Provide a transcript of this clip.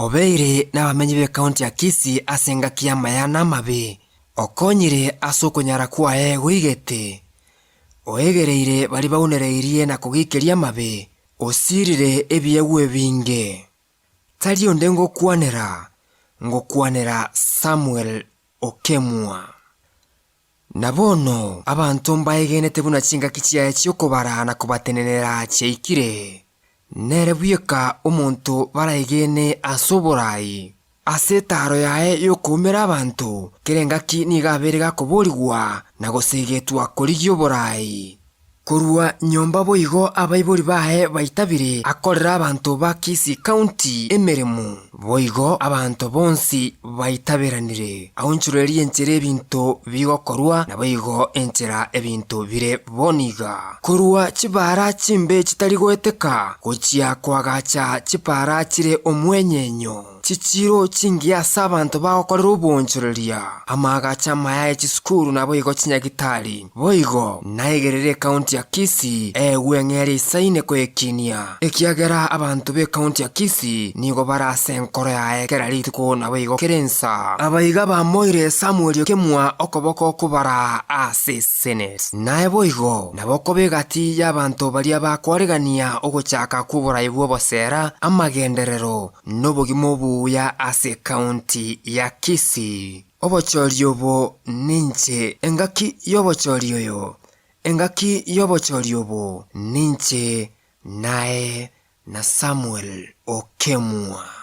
Obeire nabamenyi b'Ekaunti ya Kisii ase engaki y'amaya na amabe, okonyire ase okonyara kwaye goigete, oegereire baria baunereirie na kogikeria amabe, osirire ebiegwa ebinge. Tari onde ngokwanera, ngokwanera Samuel Okemwa. Na bono abanto mbaegenete buna chingaki chiaye chi'okobara na kobatenenera chiaikire. Nere bweka omonto baraegene ase oborai. Ase etaaro yaye y'okoumera abanto, kera engaki nigo abeire gakoborigwa na gosegetwa korigia oborai. Korwa nyomba boigo abaibori baye baitabire akorere abanto ba Kisii County emeremo. Boigo abanto bonsi baitaberanire aonchorerie enchera ebinto bigokorwa naboigo enchera ebinto bire bono iga. Korwa chibaara chimbe chitari goeteka gochia koagacha chipaara chire omwenyenyo. Chichiiro chingiya ase abanto bagokorera oboonchoreria, amaagacho amaya e chisukuru naboigo chinyagitari. Boigo naigerere ekaunti ya Kisii eegwe eng'eria isaine koyekinia, ekiagera abanto b'ekaunti ya Kisii nigo bare ase enkoro yaye kera rituko naboigo kera ensa. Abaiga bamoire Samweli okemua okoboko kobara ase Senate. Naye boigo nabo okoba egati y'abanto baria bakoaregania ogochaka kw'oborai bw'oboseera, amagenderero, Nobogima obuya ase ekaunti ya Kisii. Obochori obo ninche. Engaki y'obochori oyo. Engaki y'obochori obo ninche, naye, na Samuel Okemwa.